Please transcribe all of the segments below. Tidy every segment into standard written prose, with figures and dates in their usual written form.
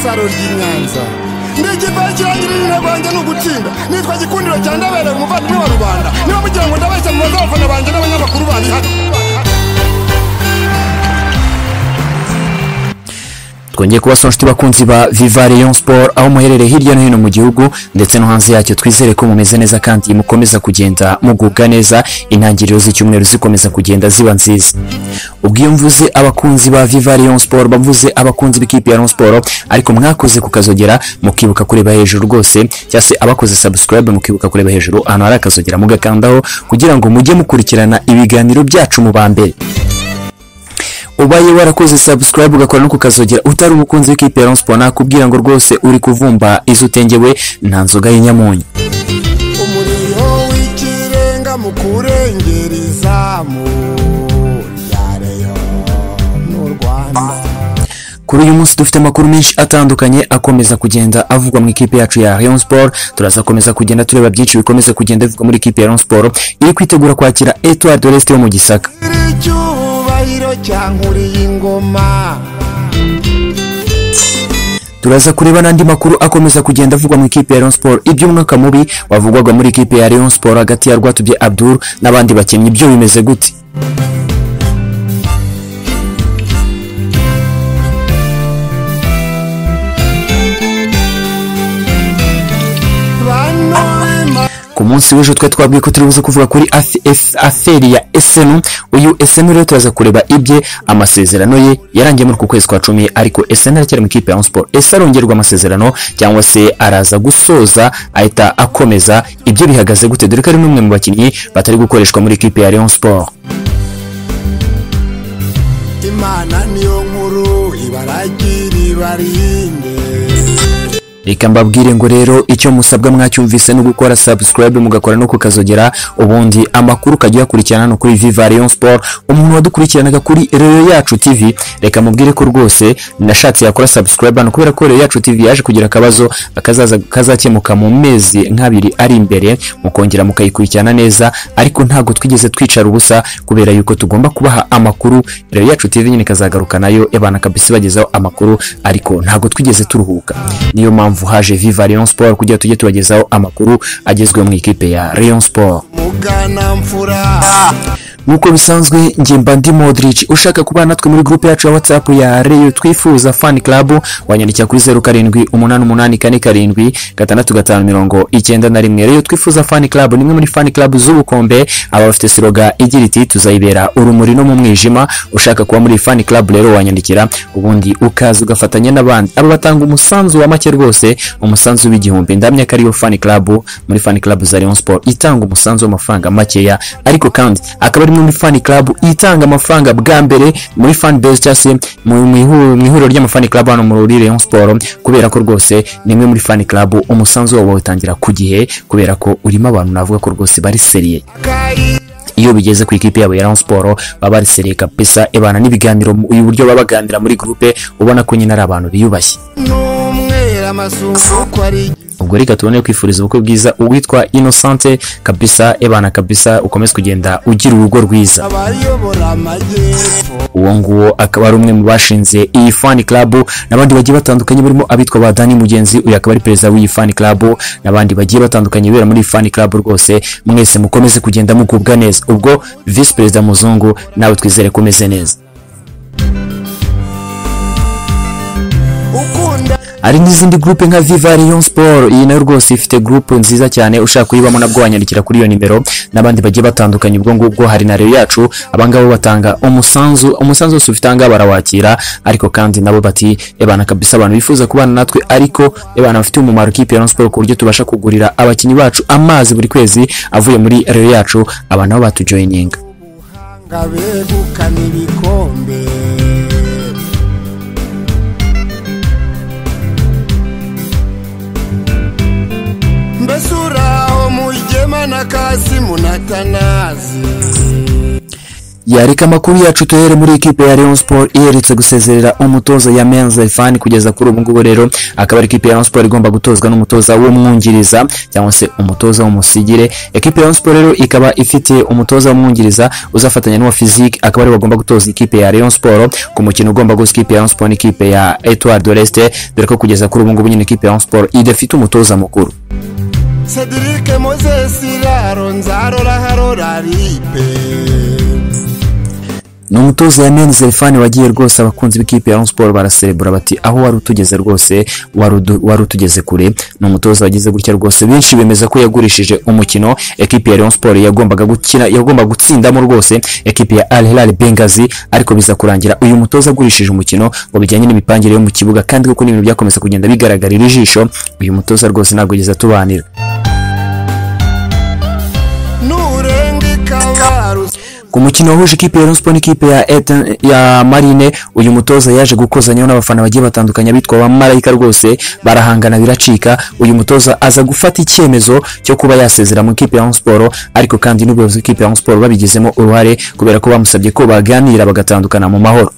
Isaro ry'Inyanza. Ndikipa kirangirira intego yanjye ni ugutsinda. Nitwa Gikundiro cya Ndabereye, umuvandimwe wa rubanda. Niba mugira ngo ndabeshya, mubaze abafana banjye n'abanyamakuru bari hano. Twongeye kubasura inshuti bakunzi ba Viva Rayon Sport, aho muherereye hirya no hino mu gihugu ndetse no hanze yacyo. Twizere ko mumeze neza kandi mukomeza kugenda mugubwa neza, intangiriro z'icyumweru zikomeza kugenda ziba nziza. Ubwo iyo mvuze abakunzi ba Viva Rayon Sport, bavuze abakunzi b'ikipe ya Rayon Sport, ariko mwakoze kukazogera mukibuka kureba hejuru rwose, cyangwa se abakoze subscribe mukibuka kureba hejuru ahantu hari akazogera mugakandaho, kugira ngo mujye mukurikirana ibiganiro byacu mu ba mbere. Ubaye warakoze subscribe ugakora no kukazogera utari umukunzi w'ikipe ya Rayon Sport, nakubwira ngo rwose uri kuvumba izo utengewe, nta nzoga y'inyamunyu. Umuriro w'ikirenga mu kurengera izamu rya Rayon n'u Rwanda. Kuri uyu munsi dufite amakuru menshi atandukanye akomeza kugenda avugwa mu ikipe yacu ya Rayon Sport. Turaza komeza kugenda tureba byinshi bikomeza kugenda bivugwa muri ikipe ya Rayon Sport iri kwitegura kwakira Etoile de l'Est yo mu Gisaka. Icyubahiro cyankuriye ingoma. Turaza kureba n'andi makuru akomeza kugenda avugwa mu ikipe ya Rayon Sport, iby'umwuka mubi wavugwaga muri ikipe ya Rayon Sport hagati ya Rwatubye Abdul n'abandi bakinnyi, byo bimeze gute? Bantu b'Imana. Ku munsi w'ejo twe twabwiye ko turi buze kuvuga kuri affaire ya Esenu. Uyu Esenu rero turaza kureba ibye, amasezerano ye yarangiye muri uku kwezi kwa 10, ariko Esenu aracyari mu ikipe ya Rayon Sport. Ese arongerwa amasezerano cyangwa se araza gusoza ahita akomeza? Ibyo bihagaze gute, dore ko ari n'umwe mu bakinnyi batari gukoreshwa muri ikipe ya Rayon Sport? Imana niyo nkuru, ibaragira ibarinde. Reka mbabwire ngo rero icyo musabwa mwacyumvise, no gukora subscribe mugakora no kukazogera, ubundi amakuru ukajya uyakurikirana hano kuri Viva Rayon Sport. Umuntu wadukurikiranaga kuri Rayon Yacu TV, reka mubwire ko rwose nashatse yakora subscribe hano, kubera ko Rayon Yacu TV yaje kugira akabazo akazaza kazakemuka mu mezi nk'abiri ari imbere, mukongera mukayikurikirana neza. Ariko ntabwo twigeze twicara ubusa, kubera yuko tugomba kubaha amakuru. Rayon Yacu TV nyine ikazagaruka nayo ebana kabisa ibagezaho amakuru, ariko ntabwo twigeze turuhuka. Niyo mpamvu haje Viva Rayon Sport, kugira tujye tubagezaho amakuru agezweho mu ikipe ya Rayon Sport. Mugana mfura. Nk'uko bisanzwe, njye mba ndi Modric. Ushaka kubana natwe muri groupe yacu ya WhatsApp ya Rayon Twifuza Fan Club, wanyandikira kuri 0788476591. Rayon Twifuza Fan Club ni imwe muri fan club z'ubukombe, aba bafite slogan igira iti: "Tuzayibera urumuri no mu mwijima." Ushaka kuba muri fan club rero wanyandikira, ubundi ukaza ugafatanya n'abandi. Aba batanga umusanzu wa make rwose, umusanzu w'igihumbi. Ndamya ko ariyo fan club muri fan club za Rayon Sport itanga umusanzu w'amafaranga makeya, ariko kandi akaba ari muri fan club itanga amafaranga bwa mbere muri fan base, cyangwa se mu ihuriro ry'amafan club hano muri Rayon Sport, kubera ko rwose ni imwe muri fan club umusanzu wabo bawutangira ku gihe, kubera ko urimo abantu navuga ko rwose bari sérieux. Kayi. Iyo bigeze ku ikipe yabo ya Rayon Sport baba bari sérieux kabisa, ebana n'ibiganiro, uyu buryo baba baganira muri groupe, ubona ko nyine ari abantu biyubashye. N'umwera amasunzu ko ari. Ubwo reka tubone kwifuriza ubukwe bwiza uwitwa Innocente kabisa, ebana kabisa, ukomeze kugenda ugira urugo rwiza. Abayobora amajyepfo. Uwo nguwo akaba ari umwe mu bashinze iyi fan club, n'abandi bagiye batandukanye barimo abitwa ba Dani Mugenzi, uyu akaba ari perezida w'iyi fan club, n'abandi bagiye batandukanye bera muri iyi fan club. Rwose mwese mukomeze kugenda mugubwa neza. Ubwo vice perezida Muzungu, nawe twizere ko umeze neza. Ukunda. Hari n'izindi groupe nka Viva Rayon Sport, iyi nayo rwose ifite groupe nziza cyane. Ushaka kuyibamo nabwo wanyandikira kuri iyo nimero, n'abandi bagiye batandukanye. Ubwo ngubwo hari na Rayon Yacu. Abangabo batanga umusanzu, umusanzu wose ufite ahangaha barawakira, ariko kandi nabo bati: "Ebana kabisa, abantu bifuza kubana natwe ariko ebana bafite umumaro ikipe ya Rayon Sport, ku buryo tubasha kugurira abakinnyi bacu amazi buri kwezi avuye muri Rayon Yacu," aba nabo batujoininga. Ubuhanga begukana ibikombe. Mbese uraho Mugema na Kasimu na Tanazi? Yareka amakuru yacu tuhere muri ekipe ya Rayon Sport iherutse gusezerera umutoza Yamen Zelfani. Kugeza kuri ubu ngubu rero akaba ari ekipe ya Rayon Sport igomba gutozwa n'umutoza w'umwungiriza cyangwa se umutoza w'umusigire. Ekipe ya Rayon Sport rero ikaba ifite umutoza w'umwungiriza uzafatanya n'uwa physique, akaba ari bagomba gutoza ikipe ya Rayon Sport ku mukino ugomba guhuza ikipe ya Rayon Sport n'ikipe ya Etoile de l'Est, dore ko kugeza kuri ubu ngubu nyine ikipe ya Rayon Sport idafite umutoza mukuru. Cedric Moses Iraro nzarora harora ripe. Ni umutoza Yamen Zelfani wagiye rwose, abakunzi b'ikipe ya Rayon Sport baraserebura bati aho wari utugeze rwose wari utugeze kure. Ni umutoza wagize gutya rwose, benshi bemeza ko yagurishije umukino ekipe ya Rayon Sport yagombaga gukina, yagombaga gutsindamo rwose ekipe ya Al Hilal Benghazi, ariko biza kurangira uyu mutoza agurishije umukino ngo bijyanye n'imipangire yo mu kibuga, kandi kuko n'ibintu byakomeza kugenda bigaragarira ijisho, uyu mutoza rwose ntabwo yigeze atubanira. Ku mukino wahuje ikipe ya Rayon Sport n'ikipe ya Marine, uyu mutoza yaje gukozanyaho n'abafana bagiye batandukanye bitwa ba Marayika, rwose barahangana biracika. Uyu mutoza aza gufata icyemezo cyo kuba yasezera mu ikipe ya Rayon Sport, ariko kandi n'ubuyobozi bw'ikipe ya Rayon Sport babigizemo uruhare kubera ko bamusabye ko baganira bagatandukana mu mahoro.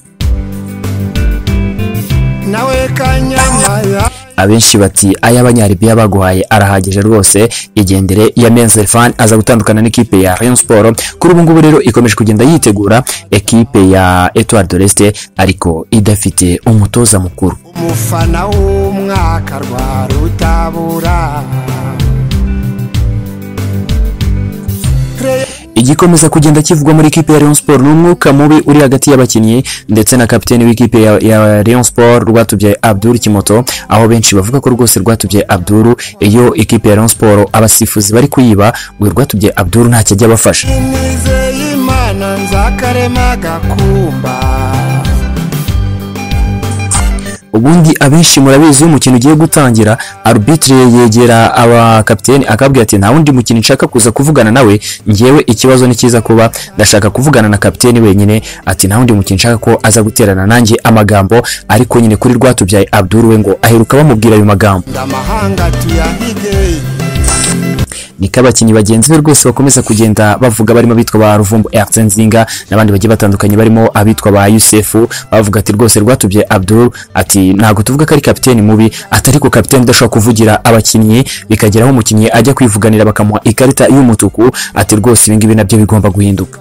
Nawe Kanyamaya Abenshi bati aya abanyaribiya baguhaye arahagije rwose, igendere. Yamen Zelfani aza gutandukana n'ikipe ya Rayon Sport. Kuri ubu ngubu rero ikomeje kugenda yitegura ekipe ya Etoile de l'Est, ariko idafite umutoza mukuru. Umufana w'umwaka rwa rutabura. Igikomeza kugenda kivugwa muri ekipe ya Rayon Sport ni umwuka mubi uri hagati y'abakinnyi ndetse na kapiteni w'ikipe ya Rayon Sport Rwatubyaye Abdul Kimoto, aho benshi bavuga ko rwose Rwatubyaye Abdul iyo ekipe ya Rayon Sport abasifuzi bari kuyiba, uyu Rwatubyaye Abdul ntacyo ajya abafasha. Nizeyimana nzakarema gakumba. Ubundi abenshi murabizi iyo umukino ugiye gutangira, arbitre yegera abakapiteni akabwira ati nta wundi mukino nshaka kuza kuvugana nawe, ngewe ikibazo ni cyiza kuba ndashaka kuvugana na kapiteni wenyine, ati nta wundi mukino nshaka ko aza guterana nanjye amagambo. Ariko nyine kuri Rwatubyaye Abdul we ngo aheruka bamubwira ayo magambo. Ndamahanga tuyahige. Niko abakinnyi bagenzi be rwose bakomeza kugenda bavuga, barimo abitwa ba Ruvumbu Arsene Nzinga n'abandi bagiye batandukanye barimo abitwa ba Yusefu, bavuga ati rwose Rwatubyaye Abdul ati ntabwo tuvuga ko ari kapiteni mubi, ati ariko kapiteni udashobora kuvugira abakinnyi bikageraho umukinnyi ajya kwivuganira bakamuha ikarita y'umutuku, ati rwose ibi ngibi nabyo bigomba guhinduka.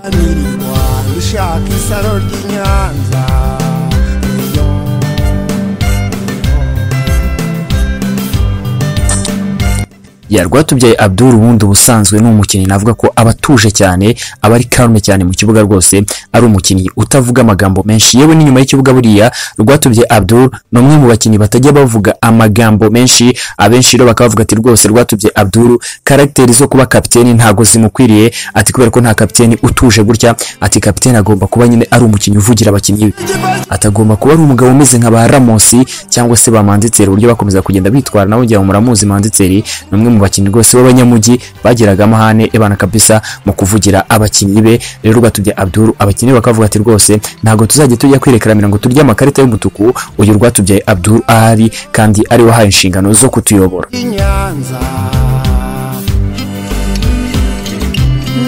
Ishaka isaro ry'Inyanza. Ya Rwatubyaye Abdul ubundi ubusanzwe ni umukinnyi navuga ko abatuje cyane, aba ari calme cyane mu kibuga rwose, ari umukinnyi utavuga amagambo menshi. Yewe n'inyuma y'ikibuga buriya Rwatubyaye Abdul ni umwe mu bakinnyi batajya bavuga amagambo menshi. Abenshi rero bakavuga ati rwose Rwatubyaye Abdul karagiteri zo kuba kapiteni ntago zimukwiriye, ati kubera ko nta kapiteni utuje gutya, ati kapiteni agomba kuba nyine ari umukinnyi uvugira abakinnyi be, atagomba kuba ari umugabo umeze nka ba Ramos cyangwa se ba Manditseri, uburyo bakomeza kugenda bitwara nabo ngira ngo muramuzi. Manditseri ni umwe mu bakinnyi rwose b'abanyamujyi bagiraga amahane ebana kabisa mu kuvugira abakinnyi be. Rero Rwatubyaye Abdul abakinnyi bakavuga ati rwose ntago tuzajya tujya kwirekeramira ngo turye amakarita y'umutuku, uyu Rwatubyaye Abdul ahari kandi ari wahaye inshingano zo kutuyobora. Nyanza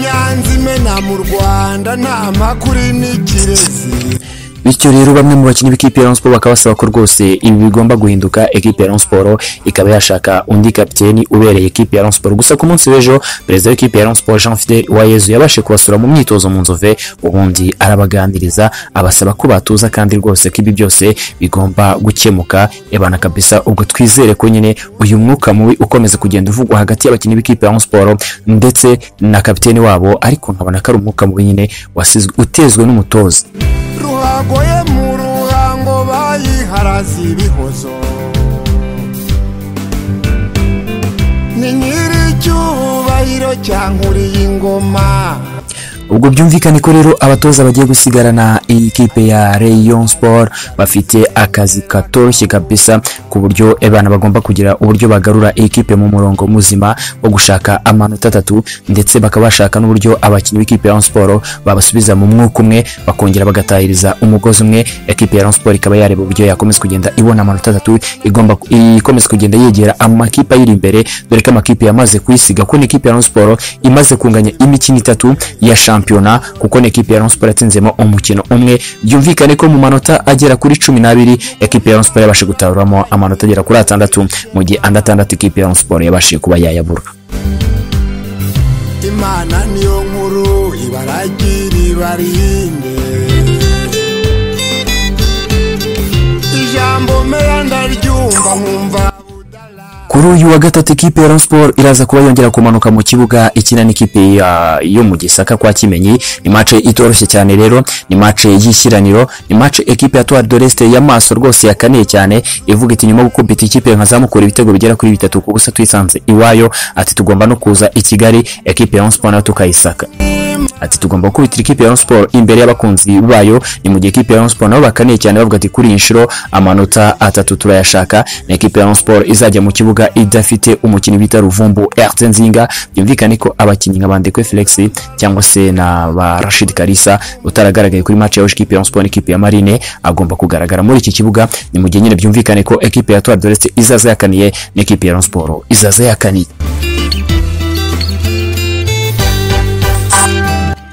Nyanza imena mu Rwanda nta makuru n'ikirezi. Bityo rero bamwe mu bakinnyi b'ikipe ya Rayon Sport bakabasaba ko rwose ibi bigomba guhinduka, ekipe ya Rayon Sport ikaba yashaka undi kapiteni ubereye ekipe ya Rayon Sport. Gusa ku munsi w'ejo perezida w'ikipe ya Rayon Sport Jean Fidel Uwayezu yabashe kubasura mu myitozo mu Nzove, ubundi arabaganiriza abasaba ko batuza kandi rwose ko ibi byose bigomba gukemuka ebana kabisa. Ubwo twizere ko nyine uyu mwuka mubi ukomeza kugenda uvugwa hagati y'abakinnyi b'ikipe ya Rayon Sport ndetse na kapiteni wabo, ariko nkabona ko ari umwuka mubi nyine wasizwe utezwe n'umutoza. Ruhagoye mu ruhango bayiharaza ibihozo, ni nyiricyubahiro cyankuriye ingoma. Ubwo byumvikane ko rero abatoza bagiye gusigarana iyi kipe ya Rayon Sport bafite akazi katoroshye kabisa, ku buryo ebana bagomba kugira uburyo bagarura iyi kipe mu murongo muzima wo gushaka amanota 3, ndetse bakaba bashaka n'uburyo abakinnyi b'ikipe ya Rayon Sport babasubiza mu mwuka umwe bakongera bagatahiriza umugozi umwe. Ekipe ya Rayon Sport ikaba yareba uburyo yakomeza kugenda ibona amanota 3, igomba ikomeza kugenda yegera amakipe ayiri imbere, dore ko amakipe yamaze kuyisiga ko ni ikipe ya Rayon Sport imaze kunganya imikino 3 ya shampiyona, kuko ni ekipe ya Rayon Sport yatsinzemo umukino umwe. Byumvikane ko mu manota agera kuri 12 ekipe ya Rayon Sport yabashe gutahuramo amanota agera kuri 6, mu gihe andi 6 ekipe ya Rayon Sport yabashe kuba yayabura. Imana niyo nkuru ibaragira ibarinde, ijambo meya ndaryumva nkumva. Kuri uyu wa gatatu ekipe ya Rayon Sport iraza kuba yongera kumanuka mu kibuga ikina n'ikipe yo mu Gisaka kwa Kimenyi. Ni match itoroshye cyane rero, ni match y'ishyiraniro, ni match ekipe ya Etoile de l'Est y'amaso rwose yakaniye cyane, ivuga iti nyuma gukubita ikipe nka Zamukura ibitego bigera kuri 3-0 twisanze iwayo, ati tugomba no kuza i Kigali ekipe ya Rayon Sport nayo tukayisaka. Ati tugomba gukubitira ikipe ya Rayon Sport imbere y'abakunzi bayo. Ni mu gihe ikipe ya Rayon Sport nabo bakaniye cyane bavuga ati kuri inshuro amanota 3 turayashaka. Na ekipe ya Rayon Sport izajya mu kibuga idafite umukinnyi bita Ruvumbu Ernst Nzinga. Byumvikane ko abakinnyi nka Bandekwe Felix cyangwa se na ba Rashid Kalisa utaragaragaye kuri match ya ekipe ya Rayon Sport n'ikipe ya Marine agomba kugaragara muri iki kibuga. Ni mu gihe nyine byumvikane ko ekipe ya Etoile de l'Est izaza yakaniye n'ikipe ya Rayon Sport izaza yakaniye.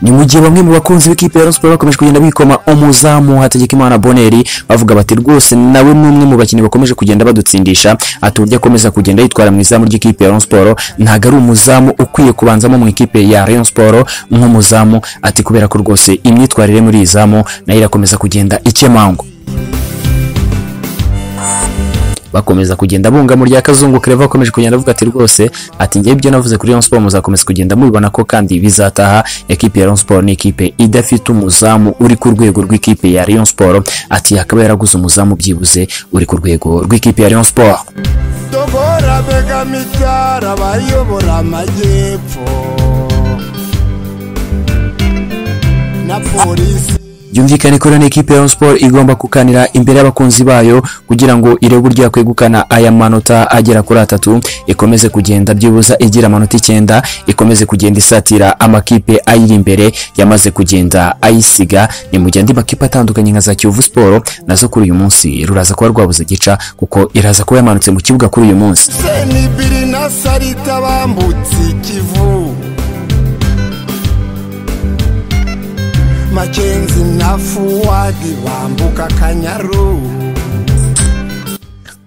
Ni mu gihe bamwe mu bakunzi b'ikipe ya Rayon Sport bakomeje kugenda bikoma umuzamu Hategekimana Boneri, bavuga bati rwose nawe ni umwe mu bakinnyi bakomeje kugenda badutsindisha, ati uburyo akomeza kugenda yitwara mu izamu ry'ikipe ya Rayon Sport ntago ari umuzamu ukwiye kubanzamo mu ikipe ya Rayon Sport nk'umuzamu, ati kubera ko rwose imyitwarire muri izamu nayo irakomeza kugenda ikemangwa. Bakomeza kugenda bunga mu rya Kazungu Clever akomeje kugenda avuga ati rwose ati ngiye ibyo navuze kuri Rayon Sport muzakomeza kugenda mubibona ko kandi bizataha. Ekipe ya Rayon Sport ni ekipe idafite umuzamu uri ku rwego rw'ikipe ya Rayon Sport, ati yakaba yaraguze umuzamu byibuze uri ku rwego rw'ikipe ya Rayon Sport. Dogora bega mitara bayobora amajyepfo na polisi. Byumvikane ko na ekipe ya Rayon Sport igomba kukanira imbere y'abakunzi bayo kugira ngo irebe uburyo yakwegukana aya manota agera kuri 3, ikomeze kugenda byibuza igira amanota 9, ikomeze kugenda isatira amakipe ayiri imbere yamaze kugenda ayisiga. Ni mu gihe andi makipe atandukanye nka za Kiyovu Sport nazo kuri uyu munsi ruraza kuba rwabuze gica, kuko iraza kuba yamanutse mu kibuga kuri uyu munsi. Senibiri na Sarita bambutse Kivu, Makenzi na Fuadi bambuka Kanyaru.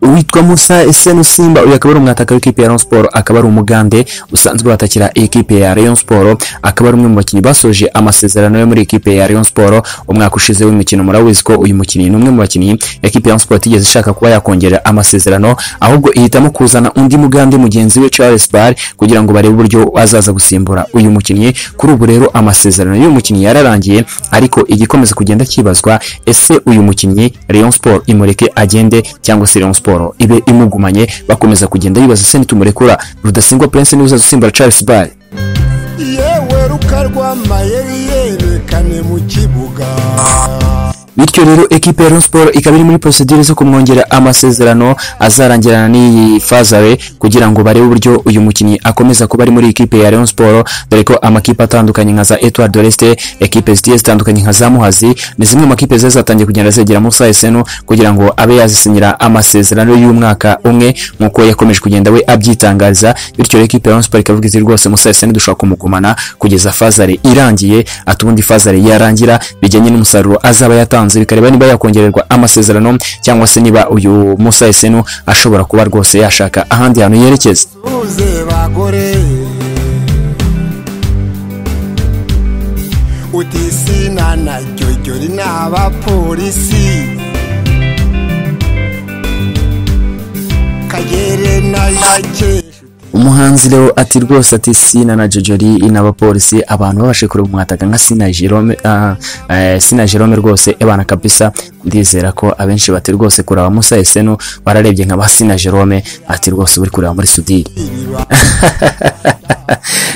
Uwitwa Musa Esenu Simba uyu akaba ari umwataka w'ikipe ya Rayon Sport, akaba ari umugande usanzwe watakira ekipe ya Rayon Sport, akaba ari umwe mu bakinnyi basoje amasezerano yo muri ekipe ya Rayon Sport umwaka ushize w'imikino. Murabizi ko uyu mukinnyi ni umwe mu bakinnyi ekipe ya Rayon Sport itigeze ishaka kuba yakongera amasezerano, ahubwo ihitamo kuzana undi mugande mugenzi we Charles Bar kugira ngo barebe uburyo azaza gusimbura uyu mukinnyi. Kuri ubu rero amasezerano y'uyu mukinnyi yararangiye, ariko igikomeza kugenda kibazwa ese uyu mukinnyi Rayon Sport imureke agende cyangwa se Rayon Sport ibe imugumanye. Bakomeza kugenda yibaza se nitumurekura Rudasingwa Prince niwe uzazusimbura Charles Bar. Yewe rukarwa mayeri yerekane mu kibuga. Bityo rero ekipe ya Rayon Sport ikaba iri muri procedure zo kumwongera amasezerano azarangirana n'iyi fazare kugira ngo barebe uburyo uyu mukinnyi akomeza kuba ari muri ekipe ya Rayon Sport, dore ko amakipe atandukanye nka za Etoile de l'Est, ekipe zigiye zitandukanye nka za Muhazi ni zimwe mu makipe zatangiye kugenda zegera Musa Esenu kugira ngo abe yazisinyira amasezerano y'umwaka umwe nkuko yakomeje kugenda we abyitangariza. Bityo rero ekipe ya Rayon Sport ikavuga iti rwose Musa Esenu dushobora kumugumana kugeza fazare irangiye, ati ubundi fazare yarangira bijyanye n'umusaruro azaba yatanze bikareba niba yakongererwa amasezerano cyangwa se niba uyu Musa Esenu ashobora kuba rwose yashaka ahandi hantu yerekeza. Uze bagore utisina na jyojyori n'abapolisi Kagere na Jake. Umuhanzi Leo ati rwose ati Sina na Jojori n'abapolisi abantu babashe kureba umwataka nka Sina Jerome, Sina Jerome rwose ebana kabisa. Ndizera ko abenshi bati rwose kuraba Musa Esenu bararebye nka ba Sina Jerome, ati rwose buri kureba muri Sudiri.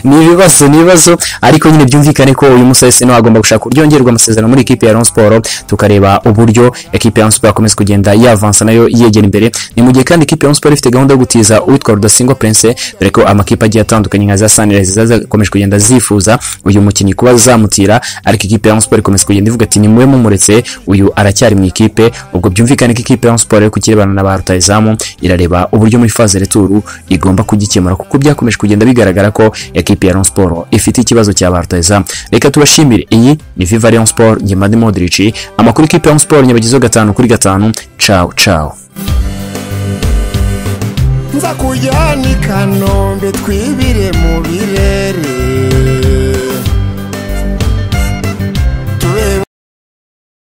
Ni ibibazo ariko nyine byumvikane ko uyu Musa Esenu agomba gushaka uryongerwa amasezerano muri ekipe ya Rayon Sport, tukareba uburyo ekipe ya Rayon Sport akomeza kugenda yavansa nayo yegera imbere. Ni mu gihe kandi ekipe ya Rayon Sport ifite gahunda yo gutiza uwitwa Rudasingwa Prince, dore ko amakipe agiye atandukanye nka za Sunrise zakomeje kugenda zifuza uyu mukinnyi kuba zamutira, ariko ekipe ya Rayon Sport ikomeza kugenda ivuga ati nimwe mumuretse uyu aracyari mu ikipe. Ubwo byumvikane ko ikipe ya Rayon Sport yo kukirebana na ba rutahizamu irareba uburyo muri phase retour igomba kugikemura, kuko byakomeje kugenda bigaragara ko ekipe ya Rayon Sport ifite ikibazo cya ba rutahizamu. Reka tubashimire, iyi ni Viva Rayon Sport, njye Madi Modric, amakuru ikipe ya Rayon Sport nyabagezeho 5 kuri 5. Ciao ciao. Nza kujyana i Kanombe twibire mu birere.